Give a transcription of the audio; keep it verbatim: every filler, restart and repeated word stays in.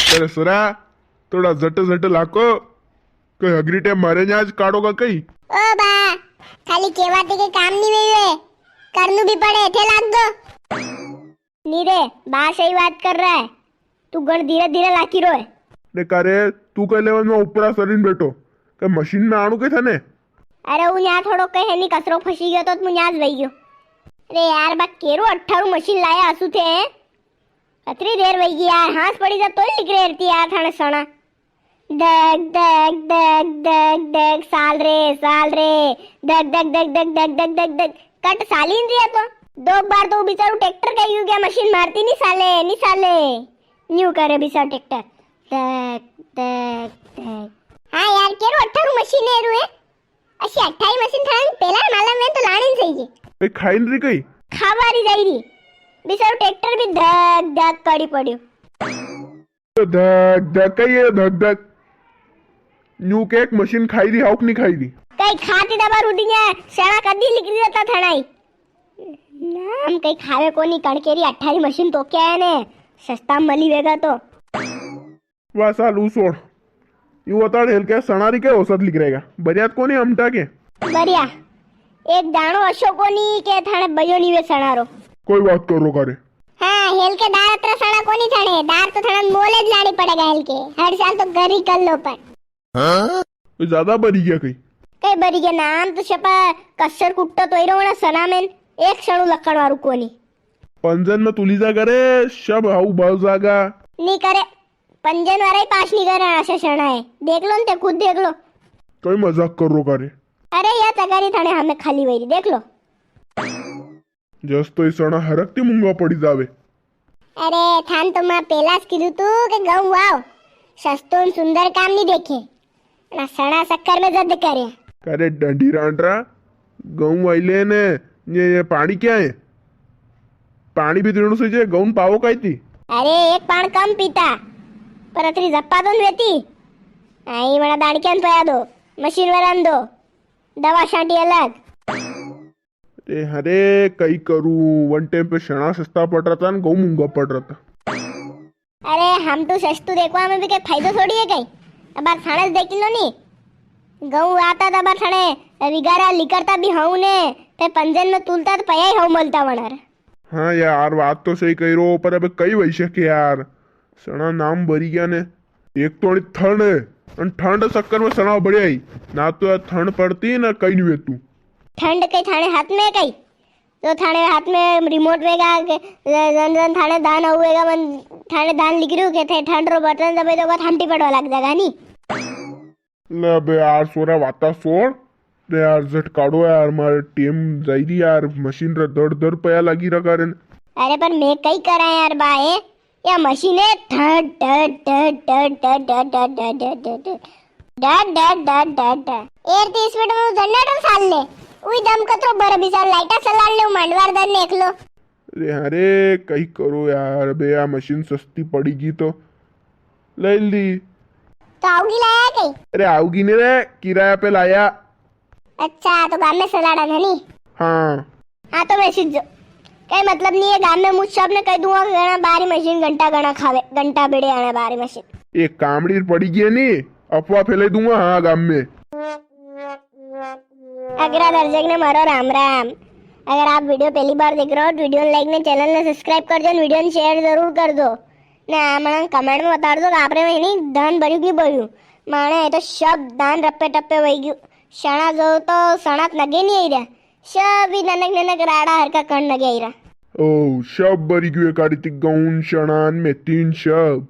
अरे सरा, थोड़ा झट झट लाको। कोई हगरी टेम मारे ने आज काढ़ोगा कई? ओ बा, खाली केवा ती के काम नी वे, करनू भी पड़े, थे लाग दो। नी रे, बा सही बात कर रहा है, तू घण धीरे धीरे लाकी रो है। ने का रे, तू कई लेवन में ऊपरा सरीन बैठो, कई मशीन में आणू के थाने? अरे, ऊ न्या थोड़ो कहे नी, कसरो फंसी गयो तो मु न्याज वही गयो। अरे यार, बा केरू अठारू मशीन लाया असु थे, अतरी देर वही गई यार, हाथ पड़ी जा तो ही लिख रहे रहती यार, थाने सणा। धक, धक, धक, धक, धक, साल रे, साल रे। धक, धक, धक, धक, धक, धक, धक, धक। कट साली नी रिया तो। दो बार तो बेचारू ट्रैक्टर कई गयो, मशीन मारती नी साले, नी साले। न्यू करे बेचारू ट्रैक्टर। धक, धक, धक। हाँ यार, केरू अठारू मशीन है रू है। असी अठारी मशीन थाने पेला मालूम है तो लानी चाहिए। ए, खाई नी री कई? खावा री जाई री। बेचारू ट्रैक्टर भी धक, धक करी पड़्यो। धक धक, कई है धक धक? न्यू के एक मशीन खाई री, हाउक नी खाई री? कई खाती दबा रूटी ने सणा कदी लिख री रहता थणाई। नाम कई खावे कोनी, कणके री अठारी मशीन तो क्या है ने, सस्ता में मली वेगा तो। वाह साल, ऊ सोड़। यू बताड़ हेल के सणा री के औसत लिख रहेगा? बरियात कोनी हमटा के? बरिया। एक दाणो अशो कोनी के थाने बयो नी वे सणा रो। कोई बात करो का रे? हाँ, हेल के दार अतरा सणा कोनी थाने, दार तो थाने मोले ज लानी पड़ेगा हेल के, हर साल तो घर ही कर लो पर। हाँ? ये ज्यादा बरी गया कई? कई बरी गया, नाम तो छपा, कस्सर कुट्टो तो ही रोवना सणा में, एक सणु लक्कण वारू कोनी। पंजन में तुली जा करे, सब हाउ भाव जागा। नी करे, पंजन वारा ही पास नी करे, अशा सणा है, देख लो न ते खुद देख लो। कई मजाक कर रो का रे? अरे या तगारी थाने हमें खाली वही, देख लो। जस तो ई सणा हरकती मूंगा पड़ी जावे। अरे, थान तो मां पेला ज कीधु तू के गऊं वाव, सस्तो न सुंदर काम नी देखे, ना सणा शक्कर में जद करे। अरे डंडी रांडरा, गऊं वाई ले ने, ये, ये पाणी क्या है? पाणी भी देणो सही जे, गऊं पावो काई थी? अरे, एक पाण कम पीता, पर अतरी जप्पा तो न वेती। आई मना दाणक्या न पया दो, मशीन वाला न दो, दवा छांटी अलग। अरे हरे, कई करूं, वन टाइम पे सणा सस्ता पड़ रहा था न गऊं मूंगा पड़ रहा था। अरे, हम तो सस्तु देखवा में भी कई फायदो थोड़ी है कई। अबार थाने ज देखी लो नी, गऊं आता था, अबार थाने विगारा लिकरता भी हूं ने, ते पंजन में तुलता तो पया ही हूं मलता वणार। हाँ यार, बात तो सही कही रो, पर अबे कई वई सके यार, सणा नाम बरी गया ने। एक तो अणी ठंड है, अन ठंड चक्कर में सणा बढ़िया ही, ना तो यार ठंड पड़ती ना कई नी वेतू। ठंड कई थाने हाथ में कई, तो थाने हाथ में रिमोट वेगा के, जन जन थाने धान हुएगा, मन थाने धान लिख रही हो के थे ठंड रो बटन दबे तो थामटी पड़वा लग जाएगा नी। ले बे यार, सोरा वाता सोड़। ले यार, झटकाड़ो यार, मारे टेम जाई री यार, मशीन रे दर दर पया लागी रखा रे। अरे पर मैं कई करा यार बा, ए? या मशीन है, ठड, ठड, ठड। एयर ती स्पीड में जनरेटर साल ले, उई दम कतरो बर बिचार लाइटा सलाड़ ले, मांडवार दर ने एकलो। अरे हाँ रे, कई करो यार, बे आ मशीन सस्ती पड़ीगी तो ले ली। तो आवगी लाया कई? अरे आवगी नी रे, किराया पे लाया। अच्छा, तो गाम में सलाड़ा था नी? हाँ। हाँ, तो मैं सीध जो। कई मतलब नी है, गाम में मुझ सब ने कई दूंगा कि घणा बारी मशीन घंटा घणा खावे, घंटा बेड़े आने बारी मशीन। एक कामड़ी पड़ीगी है नी, अफवाह फैलाई दूंगा, हाँ, गाम में। अगरा दर्शक ने मारो राम राम। अगर आप वीडियो पहली बार देख रहे हो तो वीडियो ने लाइक ने चैनल ने सब्सक्राइब कर दो, वीडियो ने शेयर जरूर कर दो। ने आ मने कमेंट में बता दो कि आपरे में नी धान भर्यू की भर्यू। माने ये तो सब धान रप्पे टप्पे वही गयू। सणा जो तो सणात नगे नी आई रहा। सब ही ननक ननक राड़ा हरका कण नगे आई रहा। ओ, सब भरी गयू एक आड़ी ती गऊन, सणान, मेथीन, सब।